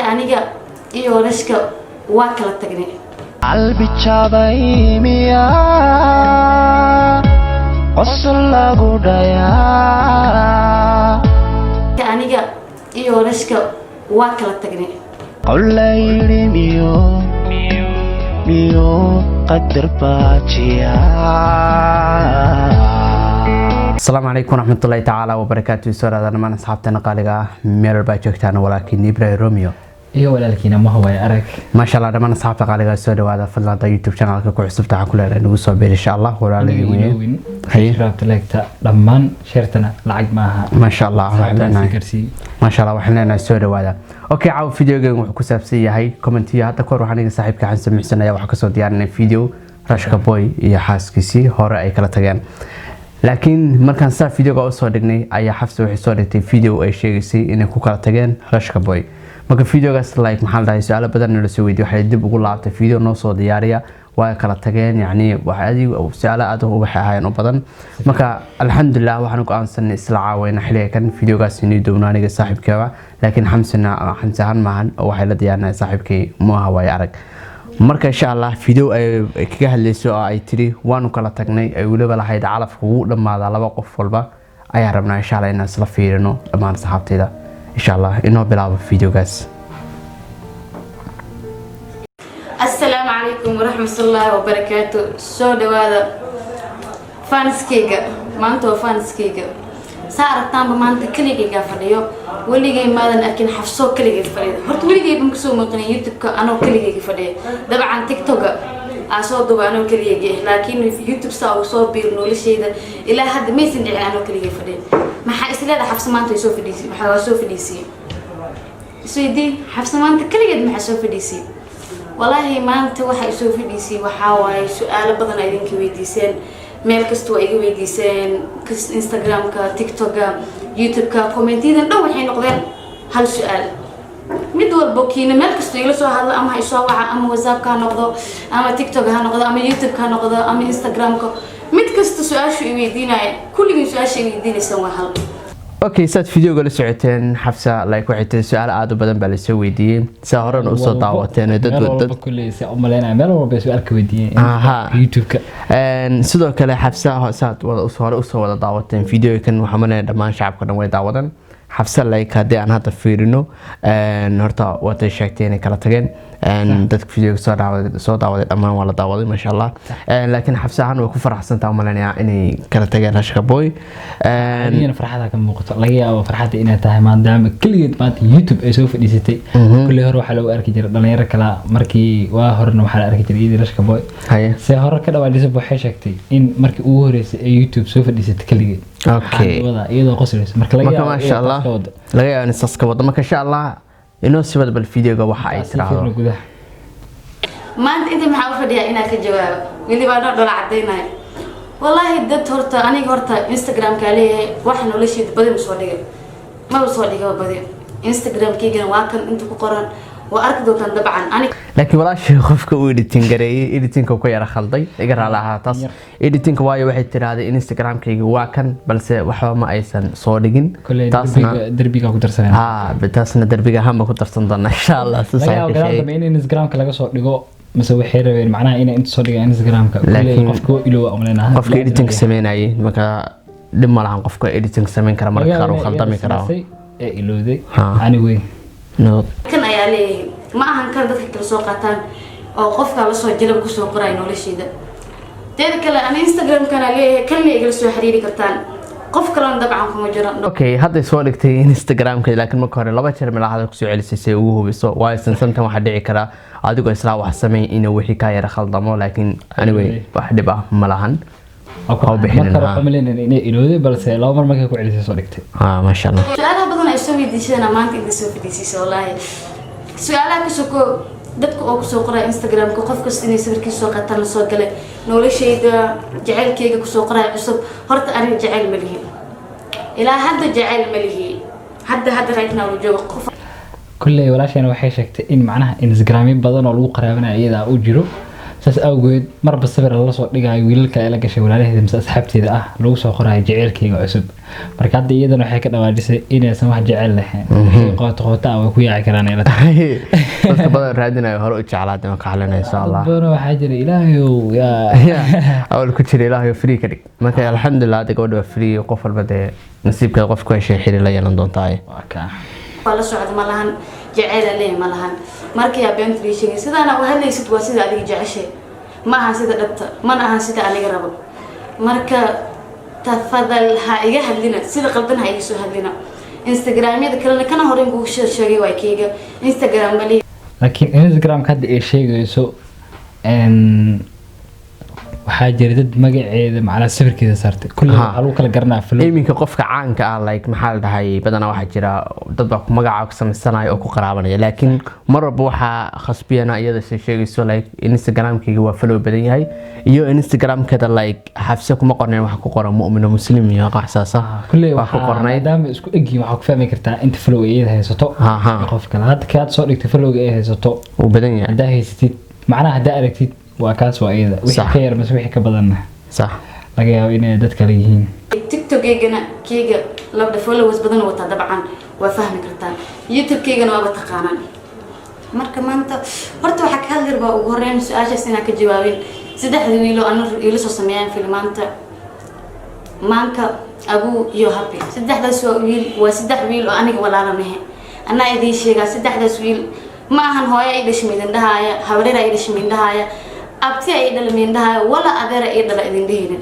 Aniga iyo Rashka waa kala tagnay. Qalbi jabay miyaa qosol lagu dhayaa? Aniga iyo Rashka waa kala tagnay. Qowlayidhi miyo miyo qadar baajiya. Asalaamu calaykum waraxmatullaahi tacaala wabarakaatu. Soo dhawaada dhammaan asxaabteena qaaliga ah, meel walbaa joogtaan. Walaalkiin Ibrahim Romeo iyo walaalkiina Mahaway Arag. Maasha Allah, dhammaan asxaabta qaaliga ah, soo dhawaada. Fadlan haddaa YouTube channelka ku cusubta, waxaan ku leedahay nagu soo biir, insha Allah, walaaladii weeye. Ilowin Haye. subscribe, like-ta dhammaan, share-tana lacag maaha. Maasha Allah, waxaan asxaabtaasi leenahay garsii. Maasha Allah, waxaan leenahay soo dhawaada. Okay, caawa videogan wuxuu ku saabsan yahay commentiyo. Hadda kahor waxaan iga saaxiibka Xamse Muxsin ayaa waxaa kasoo diyaarinay video Rashka Boy iyo xaaskiisii hore ay kala tageen, laakiin markaan saa videoga usoo dhignay ayaa Xafsa waxay soo dhigtay video ay sheegaysay inay ku kala tageen Rashka Boy. Marka videogaas, like, maxaa la dhahay, su-aalo badan nala soo weydiiyay. Waxay dib ugu laabtay video noo soo diyaariya, waa kala tageen, yacni waxa adigu su-aalo aad u waxay ahaayeen u badan. Marka alxamdulilah, waxaan go'aansanay isla caawayna xilliga kan videogaas inii downo aniga saaxiibkeeba, laakiin Xamsina Xamse ahaan maahan oo waxay la diyaarinaya saaxiibkii Muaha Waaye Arag. Marka insha Allah video ay kaga hadlayso oo ay tiri waanu kala tagnay, ay weliba lahayd calafka wuu dhammaadaa laba qof walba, ayaa rabnaa insha Allah inaan isla fiirino. Dhammaan asxaabtayda, insha Allah inoo bilaabo videogaas. Asalaamu calaykum waraxmatullaahi wabarakaatu. Soo dhawaada fanskeyga. Maanta waa fanskeyga. Saa aragtaanba, maanta keligaygaa fadhiyo. Weligay maadan arkin Xafsoo keligeed fadhida. Horta weligayba makasoo muuqinin YouTube-ka anoo keligayga fadhiya. Dabcan TikToka aa soo duba anoo keligayga ah, laakiin YouTube saa uu soo biir nolosheyda ilaa hadda maysan dhicin anoo keligay fadhiya. Maxaa isleedahay Xafso maanta way soo fadhiisay? Maxaa waa soo fadhiisiyey? Isweydii, Xafsa maanta keligeed maxaa soo fadhiisay? Walaahi maanta waxa isoo fadhiisay waxaa waaye su-aalo badan aa idinka weydiiseen. Meel kasta waa iga weydiiseen, Instagramka, TikToka, YouTube-ka, commentyadan dhan waxay noqdeen hal su-aal. Mid walbo kiina meel kasta igala soo hadlo, ama ha isoo waca, ama WhatsAppka ha noqdo, ama TikTok ha noqdo, ama YouTube-ka ha noqdo, ama Instagramka, mid kasta su-aashu i weydiinaya, kulligiin su-aasha i weydiinaysaan waa hal. Okay, saad videoga la socoteen, Xafsa, like, waxay tiri su-aal aada u badan baa lasoo weydiiyey, saa horena usoo daawateen dad meel dad walba kulley si u malaynaya, meel walba su-aal ka weydiiyeen YouTube-ka. Sidoo kale Xafsa saad wada hore usoo wada daawateen videokan, waxaa malanaya dhammaan shacabka dhan way daawadan. Xafsa, like, haddii aan hadda fiirino, horta waatay sheegtay inay kala tageen. Dadka videoga soo daawaday dhammaan waa la daawaday, maasha Allah. Laakiin Xafsa ahaan way ku faraxsantaa umaleynayaa inay kala tageen Rashka Boy. Adigana farxada ka muuqato. Laga yaabo farxadda inay tahay maadaama keligeed maanta YouTube ay soo fadhiisatay. Kulley hore waxaa loogu arki jiray dhalinyaro kala, markii waa horena waxaa la arki jiray iyadii Rashka Boy. Se hore ka dhawaajisay, waxay sheegtay in markii ugu horeysay ee YouTube soo fadhiisatay keligeed. Waxaa wadaa iyadoo qoslaysa. Marka laga marka yaabo maasha inay taas Allah ka wado. Laga yaabo inay saas ka wado. Marka insha Allah inoo sii wada bal videoga waxa ay Sii fiirno tiraahdo. Gudaha. Maanta inta maxaa u fadhiyaa inaa ka jawaabo, weliba anoo dhola cadaynayo. Wallaahi dad horta aniga horta Instagramkaa leeyahay, wax nolosheeda badi ma soo dhigay, maba soo dhigaba badi. Instagramkaygana waa kan inta ku qoran, waa arki doontaan dabcan anig. Laakiin walaashii, qofka uu editing gareeyay, editingka ku yara khalday, iga raali ahaa taas editingka, waayo waxay tiraahday Instagramkayga waa kan, balse waxba ma aysan soo dhigin. Kulley taasna derbiga ku darsanaya. Ha, taasna derbiga ahaan ba ku darsan doona insha Allah si Laga yaabo saaxiibka gadaal sheegay. dambe in Instagramka laga soo dhigo, mise waxay rabeen macnaha inay inta soo dhigaan Instagramka. Kulley Laakiin qofka waa iloowa umaleynaa. qofka editing sameynayay, marka dhib ma lahan, qofka editing sameyn kara marka qaar uu khaldami karaa. Ee ilowday. Anyway. No. Kan ayaa leeyahay, ma ahan kan dadka kala soo qaataan oo qofka lasoo jalab kusoo qoraya nolosheeda. Teeda kale ani Instagramkana leeyahay, kanna igala soo xiriiri kartaan, qof kalena dabcan kuma jiro. Okay, hadday soo dhigtay Instagramka, laakiin marka hore laba jeer milaaxada kusoo celisay si ay ugu hubiso, waayo sansantan waxaa dhici karaa adigoo islaa wax sameyn inuu wixii kaa yara khaldamo. Laakiin anyway, wax dhib ah ma lahan. Waa bixinin, Marka ha. waxaa umaleynaya inay ilowday, balse laba mar markay ku celisay soo dhigtay. Ha, maasha Allah. Su-aalaha badan ay soo weydiishadana maanta inta soo fadhiisiisa, wallaahi su-aalaha ka soko dadka oo kusoo qoraya Instagramka, qof kasta inay sawirkiisa soo qaataan lasoo galay noloshayda, jacaylkayga kusoo qoraya cusub. Horta aniga jacayl ma lihi, ilaa hadda jacayl ma lihi, hadda right now la joogo qof. Kulley walaasheena waxay sheegtay in macnaha Instagramyo badan oo lagu qaraabanaya iyadaa uu jiro. Saas awgeed marba sawir lala soo dhigayo wiilal kale ay la gashay, walaalaheeda mise asxaabteeda ah, lagu soo qorayo "jaceylkayga cusub". Marka hadda iyadana waxay ka dhawaajisay inaysan wax jecel lahayn. Wixii qoota qoota ah way ku yaaci karaan ay la tahay. Dadka badan raadinayo hore u jeclaada ma ka xalinaya, insha Allah. Dad badan waxaa jira, "Ilaahayow yaa." Awal ku jira, "Ilaahayo, free ka dhig." Marka alxamdulilah, hadda gabadha waa free. Qof walba dee nasiibkeeda qof ku heshay xiri la yeelan doontaa. Waa kaa. Waa la socda ma lahan, jaceyla leeyahay ma lahan. Markii aa beenta lii sheegay, sidaana u hadlaysid waa sida adiga jeceshay, ma ahan sida dhabta, mana ahan sida aniga rabo. Marka tafadal, ha iga hadlina sida qaldan, ha iga soo hadlina. Instagramyada kalena kana horeyn kugu sheegay waa keyga Instagram mali. Laakiin Instagramka hadda ay sheegayso waxaa jira dad magaceeda macnaa sawirkeeda saartay kulli. Waxaa lagu kala garanaa follow. Iminka qofka caanka ah, like maxaa la dhahay, badanaa waxaa jira dad baa ku magaca ku samaysanaya oo ku qaraabanaya, laakiin mar walba waxaa khasbiyana iyada se sheegayso, like Instagramkayga waa follow badan yahay iyo Instagramkeeda like Xafse kuma qornayn, waxa ku qoran Mu'mino Muslim iyo qaxsaasa. Kulley waa ku waxaa qornayd. Maadaama isku egyihiin, waxaa ku fahmi kartaa inta follow ay iyada haysato iyo qof kale. Hadda kaad soo dhigtay followga ay haysato wuu badan yahay. Haddaa haysatid, macnaha haddaa aragtid, waa kaas, waa iyada. Wixii ka yar mase wixii ka badanna laga yaabo inay dad kale yihiin. TikTokaygana keyga labda followers badan wataa, dabcan waa fahmi kartaan. YouTube-kaygana waaba taqaanaan. Marka maanta horta waxaa ka hadli rabaa ugu horeyn su-aashaas inaan ka jawaabin saddexda wiilo ana iila soo sameeyaan filmaanta, Maanka, Abuu iyo Happy. Saddexdaas waa wiil, waa saddex wiil oo aniga walaalanahe. Anaa idiin sheegaa, saddexdaas wiil ma ahan hooya i dhashay midin dhahaaya, habareera i dhashay midin dhahaaya, abti ay dhala midin dhahaaya, wala adeera i dhala idin dhehinin,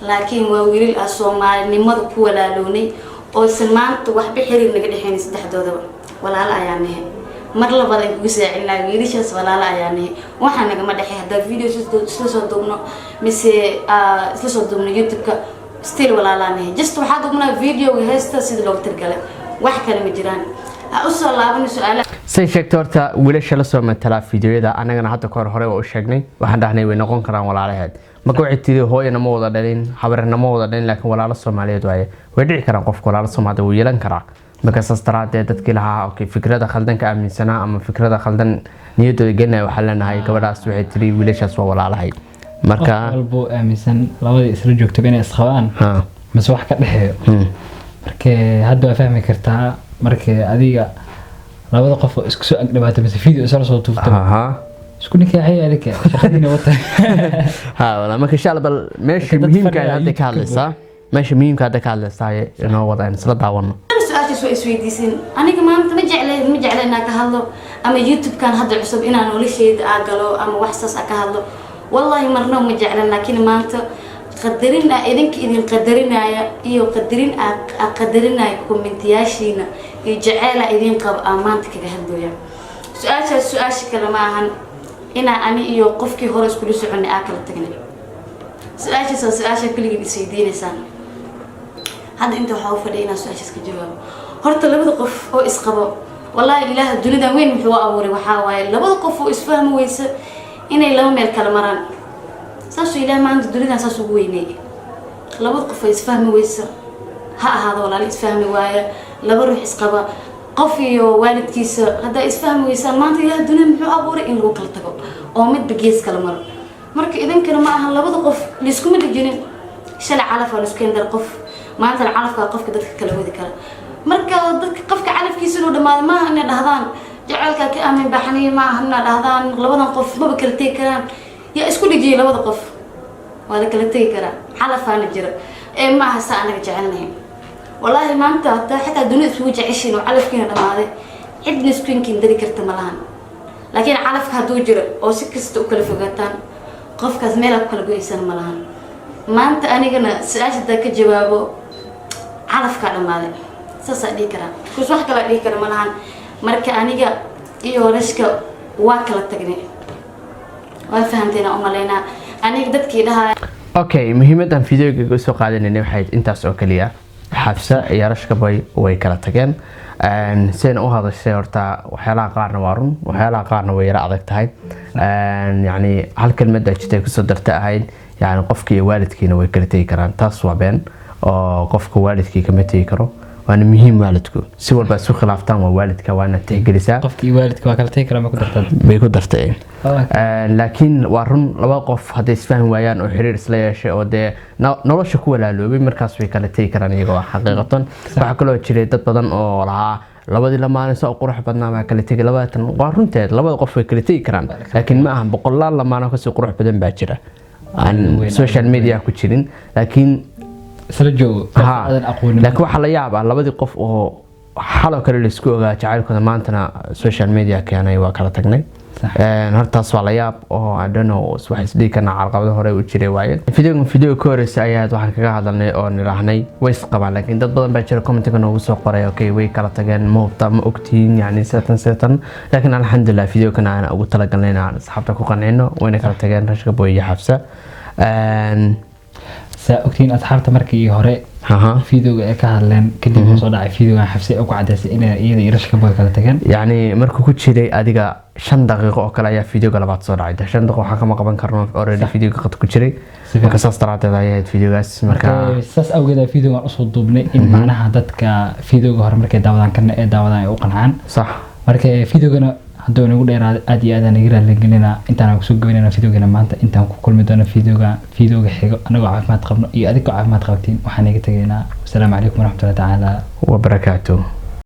laakiin waa wiilal ah Soomaalinimada ku walaaloonay oosan maanta waxba xiriir naga dhexeynin. Saddexdoodaba walaalo ayaa nahe. Mar labaad aan kugu saacilinaa, wiilashaas walaalo ayaa nahe, waxaa nagama dhexey. Haddaa video isla soo duubno mise isla soo duubno YouTube-ka, still walaalaa nahe. Just waxaa duubnaa videoga heesta sida loogu talagalay, wax kale ma jiraan. Ha usoo laaban su-aala. Say sheegtay horta wiilasha la soo matalaa fiidiyoyada, annagana hadda kahor hore waa u sheegnay, waxaan dhahnay way noqon karaan walaalaheed. Marka waxay tiri hooyana ma wada dhalin, habarna ma wada dhalin, laakiin walaalo Soomaaliyeed waaye. Way dhici karaan, qofka walaalo Soomaalida wuu yeelan karaa. Marka saas daraadeed dadkii lahaa, okay, fikrada khaldan ka aaminsanaa ama fikrada khaldan niyaddooda gelinaya, waxaan leenahay gabadhaas waxay tiri wiilashaas waa walaalahay. Marka qof walbo aaminsan labadii isla joogtaba inay isqabaan mise wax ka dhexeeyo, marka hadda waa fahmi kartaa. Marka adiga labada qof oo isku soo agdhawaato mise video isla soo tuurto, isku nikaaxay, adika shaqadiina wata. Ha wala, marka insha Allah bal meesha Marka dad muhiimka fadhiya hadda ka YouTube-ka. hadlaysaa, meesha muhiimka hadda ka hadlaysaa inoo wada aan isla daawano. Su-aashaas waa isweydiisin. Aniga maanta ma jecle inaan ka hadlo ama YouTube-kan hadda cusub inaan nolosheyda aa galo ama wax saas aa ka hadlo, wallahi marna ma jeclan. Laakiin maanta qadarin aa idinka idin qadarinaya iyo qadarin aa qadarinaya kommentiyaashiina iyo jaceela idin qabo aa maanta kaga hadlooya su-aashaas. Su-aasha kale ma ahan inaa ani iyo qofkii hore iskula soconay aa kala tagnay. Su-aashaas waa su-aasha kulligiin isweydiinaysaan. Hadda inta waxaa u fadhiya inaan su-aashaas ka jawaabo. Horta labada qof oo isqabo, wallahi Ilaah dunidan weyn muxuu u abuuray? Waxaa waaye labada qof oo isfahmi weysa inay laba meel kala maraan. Saasuu Ilaah maanta dunidan saas ugu weyneeyay. Labada qof oo isfahmi weysa, ha ahaado walaalo isfahmi waaya, laba ruux isqaba, qof iyo waalidkiisa, haddaa isfahmi weysaan, maanta Ilaah dunida muxuu abuuray? In lagu kala tago oo midba gees kala maro. Marka idinkana ma ahan labada qof layskuma dhijinin. Shalay calaf waa laisku keeni dara qof, maantana calafkaa qofka dadka kala wadi kara. Marka dadka qofka calafkiisa inuu dhamaado maaha inay dhahdaan jaceylkaa ka aamin baxnay, maaha inay dhahdaan labadan qof maba kala tegi karaan. Yaa isku dhijiyay labada qof? Waa la kala tegi karaa, calafaana jira ee maaha saa anaga jecelnahay. Wallaahi maanta hataa xitaa dunida isugu jeceshiin oo calafkiina dhamaaday, cidna isku inkiin dari karta ma lahan. Laakiin calafka hadduu jiro oo si kasta u kala fogaataan, qofkaas meelaa ku kala goysan ma lahan. Maanta anigana su-aasha hadaa ka jawaabo, calafkaa dhammaaday saasaa dhihi karaa, kus wax kalaa dhihi kara ma lahan. Marka aniga iyo Rashka waa kala tagnay, waa fahamteen aan umalaynaa aniga dadkii dhahaa. Okay, muhiimadan videoga usoo qaadanayna waxay intaas oo kaliya. Xafsa iyo Rashka Boy way kala tageen. Sidayna u hadashay horta waxyaalaha qaarna waa run, waxyaalaha qaarna way yara adag tahay. Yacni hal kelmad jirtay kusoo darta ahayd, yani qofki iyo waalidkiina way kala tegi karaan. Taas waa been oo qofka waalidkii kama tegi karo. Waana muhiim waalidku, si walba isu khilaaftaan, waa waalidka, waa inaad tixgelisaa. Qofkii iyo waalidka waa kala tegi karaa, ma ku dartaan? Bay ku dartay. Laakiin waa run, laba qof hadday isfahmi waayaan oo xiriir isla yeeshay oo dee nolosha ku walaaloobay, markaas way kala tegi karaan iyagoo xaqiiqatan. Waxaa kaloo jiray dad badan oo lahaa labadii lamaane soo qurux badnaa baa kala tegi labaatan. Waa runteed, labada qof way kala tegi karaan, laakiin ma aha, boqolaal lamaano kasii qurux badan baa jira aan social media ku jirin, laakiin isla joogo qof aadan aqoonin. Laakiin waxaa la yaab ah labadii qof oo xaloo kale laisku ogaa jacaylkooda, maantana social media keenay waa kala tagnay. Hortaas waa la yaab oo I don't know, wax isdhihi karnaa carqabado hore u jiray waaye. Videogan video ka horeysa ayaa waxaan kaga hadalnay oo nidhaahnay way isqabaan, laakiin dad badan baa jira commentiga noogu soo qoray, "Okay, way kala tageen, ma hubta, ma ogtihiin?" Yani sidatan sidatan. Laakiin alxamdulilah, videokan aan ugu talagalnay inaan asxaabta ku qancino, wayna kala tageen Rashka Boy iyo Xafsa. Saa ogtihiin asxaabta, markii hore videoga ay ka hadleen kadib uu soo dhacay videogan Xafse oo ku cadaysay inay iyada iyo Rashka Boy kala tageen. Yacni markuu ku jiray adiga 5 daqiiqo oo kale ayaa videoga labaad soo dhacay. 5 daqiiqo waxaa kama qaban karno, already videoga qad ku jiray. Marka saas daraadeed ayay ahayd videogaas marka. Marka saas awgeed ayaa videogan usoo duubnay, in macnaha dadka videoga hore markay daawadaan kana ee daawadaan ay u qancaan. Marka videogana hadduu nagu dheeraaday, aad iyo aad aan iga raaligelinaa. Intaan kusoo gabanayna videogana maanta, intaan ku kulmi doono videoga xigo, anagoo caafimaad qabno iyo adigoo caafimaad qabtiin, waxaan iga tegaynaa wasalaamu calaykum waraxmatullahi tacaala wabarakaatu.